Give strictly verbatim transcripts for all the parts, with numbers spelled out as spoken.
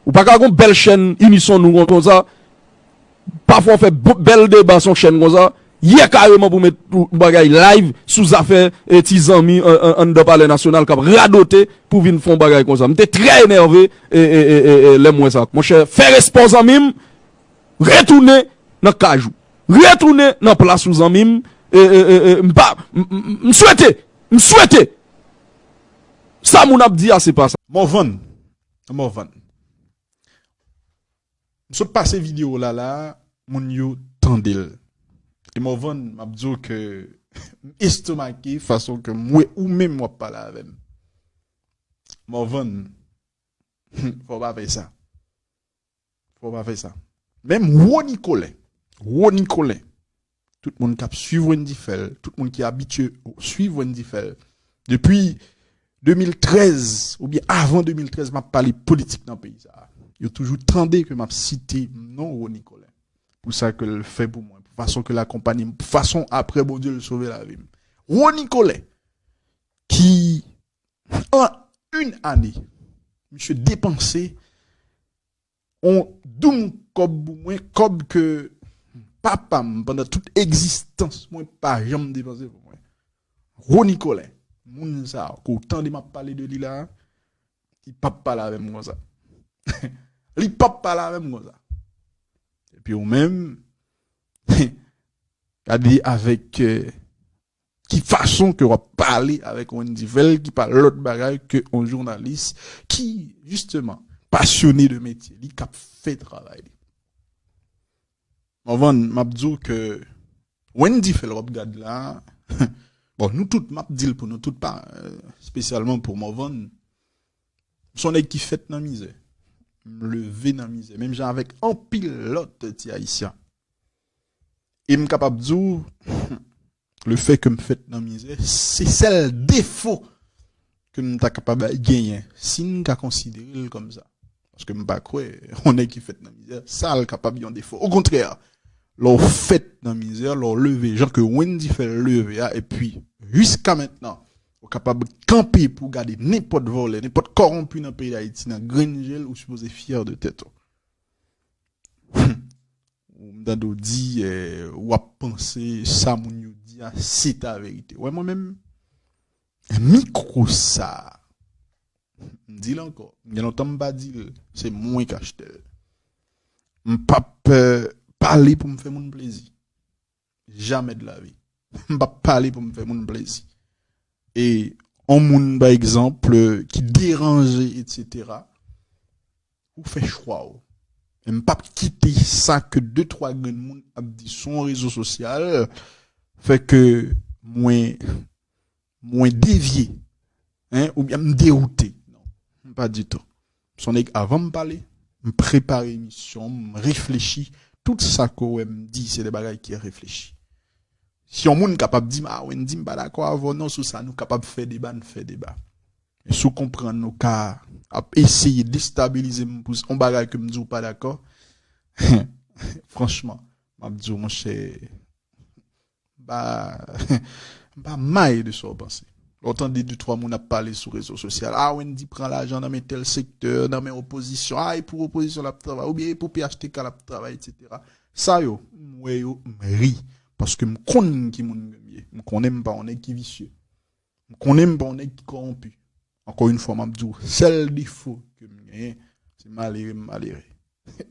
Ou pa ka gon bèl chèn Inison nou konsa. Pafwa w fè bèl deba sou chèn konsa. Yè kareman pou met yon bagay live sou zafè e ti zanmi anndan Palè Nasyonal k ap radote pou vin fè yon bagay konsa. M te trè enève e, e, e, e, e lè m wè sa. Monchè, fè respè w zanmi m, retounen nan kaj ou. Retounen nan plas ou zanmi m. E, e, e, e, m pa, m, m, m swete, m swete. Sa moun ap di a, se pa sa. Morvan, Morvan. M sot pase videyo la la, moun yo tande l. E Morvan, m ap di w ke m estomake fason ke m wè ou menm w ap pale avè m. Morvan, fò w pa fè sa. Fò w pa fè sa. Menm Rony Colin, Rony Colin, tout moun k ap swiv Wendy Phèl, tout moun ki abitye swiv Wendy Phèl, depi de mil trèz oubyen avan de mil trèz, m ap pale politik nan peyi sa a. Yo toujou tande ke m ap site non Rony Colin pou sa ke l fè pou mwen, pou fason ke l akonpanye m, pou fason apre Bondye l sove lavi m. Rony Colin, ki an yon ane, misye depanse yon doum kòb pou mwen, kòb ke papa m, pandan tout egzistans mwen, pa janm depanse pou mwen. Rony Colin, moun sa a, ke w tande m ap pale de li la, li p ap pale avè m konsa. Li p ap pale avè m konsa. Epi ou menm, gade avèk, euh, ki fason ke w ap pale avèk Wendy Phèl, ki pa lòt bagay ke yon jounalis ki, jisteman, pasyone de metye li, k ap fè travay li. Morvan, m ap di w ke Wendy Phèl w ap gad la, bon, nou tout, m ap di l pou nou tout, pa, euh, espesyalman pou Morvan, m se yon nèg ki fèt nan mizè. M leve nan mizè, menm jan avèk anpil lòt ti Ayisyen. E m kapab di w, le fè ke m fèt nan mizè, se sèl defo ke m ta kapab genyen, si n ka konsidere l kòm sa. Paske m pa kwè, yon nèg ki fèt nan mizè, sa l kapab yon defo. Okontrè, lè w fèt nan mizè, lè w leve, jan ke Wendy Phèl leve a, epi jiska mentnan, ou kapab kanpe pou w gade nenpòt vòlè, nenpòt kòwonpi nan peyi Dayiti, nan grenn je l, ou sipoze fyè de tèt ou. Ou m tande w di, eh, w ap panse sa moun yo di a, se ta verite. Wè, mwen menm, mikwo sa a, m di l ankò, gen lontan m pa di l, se mwen k achte l. M p ap, eh, pale pou m fè moun plezi. Jamè de lavi. M p ap pale pou m fè moun plezi. E yon moun, pa egzanp, ki deranje, etsetera, ou fè chwa w. Men m p ap kite sa ke de, twa grenn moun ap di sou yon rezo sosyal fè ke mwen, mwen devye, en, oubyen m dewoute. Non, pa ditou. M se yon nèg, avan m pale, m prepare emisyon m, m reflechi. Tout sa ke w wè m di, se de bagay ki reflechi. Si yon moun kapab di m, "Ah, Wendy, m pa dakò avè w non sou sa," nou kapab fè deba, n fè deba. Men si w konprann ou ka ap eseye destabilize m pou yon bagay ke m di w pa dakò, franchman, m ap di w, monchè, m pa, m pa may de sa w panse. Lè w tande de, twa moun ap pale sou rezo sosyal, "Ah, Wendy pran lajan nan men tèl sektè, nan men opozisyon, ah, e pou opozisyon l ap travay, oubyen e pou P H T K l ap travay, etsetera." Sa yo, m wè yo, m ri. Paske m konn ki moun ke m ye. M konnen m pa yon nèg ki visye. M konnen m pa yon nèg ki kòwonpi. Ankò yon fwa, m ap di w, sèl defo ke m genyen, se malere m malere.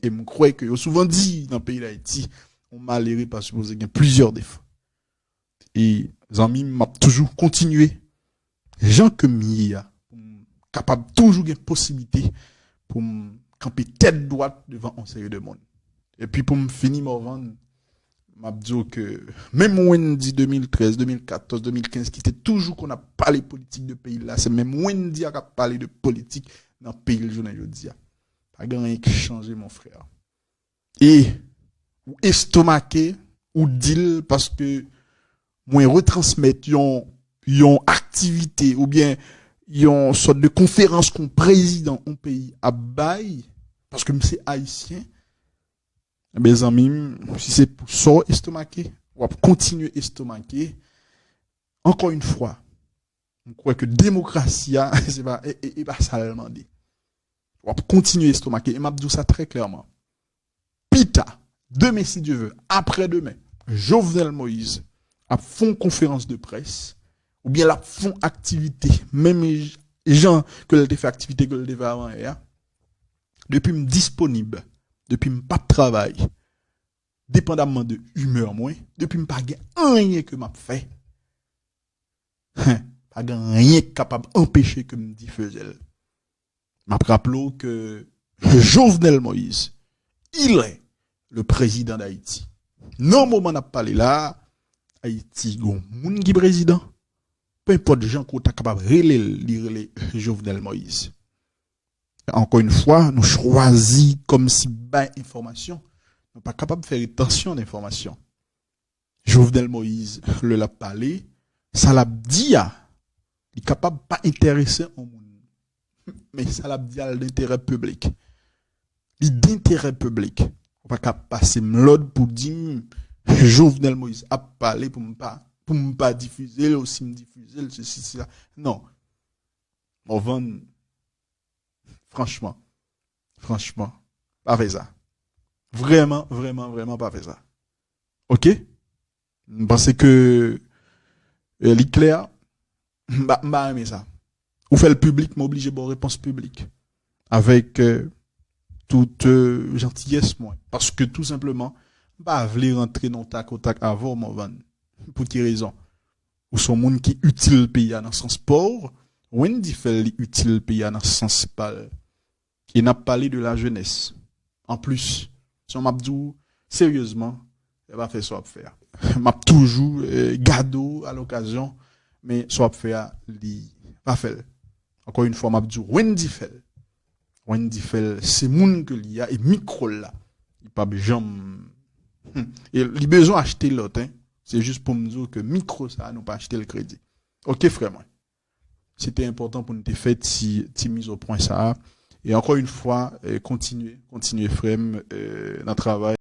E m kwè ke yo souvan di nan peyi Dayiti, yon malere pa sipoze gen plizyè defo. E zanmi m, m ap toujou kontinye jan ke m ye a, pou m kapab toujou gen posiblite pou m kanpe tèt dwat devan yon seri de moun. Epi pou m fini, Morvan, m ap di w ke menm Wendy de mil trèz, de mil katòz, de mil kenz ki te toujou konn ap pale politik de peyi l la, se menm Wendy a k ap pale de politik nan peyi l jounen jodi a. Pa gen anyen ki chanje, mon frè. E ou estomake, ou di l paske mwen retransmèt yon, yon aktivite oubyen yon sòt de konferans kon prezidan yon peyi ap bay, paske m se Ayisyen, enben, zanmi m, si se pou sa w estomake, w ap kontinye estomake. Ankò yon fwa, m kwè ke demokrasi a, se pa, e, e, e pa sa l mande. W ap kontinye estomake. E m ap di w sa trè klèman. Pita, demen si Dye vle, aprè demen, Jovenel Moïse ap fè yon konferans de près, oubyen l ap fè yon aktivite, menm jan ke l te fè aktivite ke l te fè avan yè a. Depi m disponib, depi m p ap travay, depandamman de imè mwen, depi m pa gen anyen ke m ap fè, pa gen anyen k kapab anpeche ke m difize l. M ap raple w ke Jovenel Moïse, il est le président d'Haïti. Nan moman n ap pale la a, Ayiti gon moun ki prezidan. Penpòt jan ke w ta kapab rele l, li rele Jovenel Moïse. Ankò yon fwa, nou chwazi kòmsi bay enfòmasyon. Nou pa kapab fè retansyon de enfòmasyon. Jovenel Moïse, lè l ap pale, sa l ap di a, li kapab pa enterese yon moun. Men sa l ap di a, l denterè piblik. Li denterè piblik. Ou pa ka pase m lòd pou di m Jovenel Moïse ap pale pou m pa, pou m pa difize l, ou si m difize l, sesi, sela. Non. Morvan, franchman, franchman, pa fè sa. Vrèman, vrèman, vrèman, pa fè sa. Oke? M panse ke, eh, li klè. M pa, m pa renmen sa. Ou fè l piblik, m oblije ba w repons piblik. Avèk, eh, tout, eh, jantiyès mwen. Paske tou senpleman, m pa vle rantre nan tak o tak avè w, Morvan. Pou ki rezon? Ou se yon moun ki itil peyi a nan sans pa w. Wendy fè l, li itil peyi a nan sans pa l. E n ap pale de lajenès. Anplis, si w m ap di w, seryezman, e pa fè sa w ap fè a. M ap toujou, eh, gade w a lokazyon, men sa w ap fè a, li pa fè l. Ankò yon fwa, m ap di w, Wendy fè l. Wendy fè l, se moun ke li a, e mikwo l la, li p ap janm, hmm. E li bezwen achte lòt, en. Se jis pou m di w ke mikwo sa a, nou pa achte l kredi. Oke, frè mwen. Se te enpòtan pou n te fè ti, ti miz o pwen sa a. E ankò yon fwa, eh, kontinye, kontinye, frè m, eh, nan travay.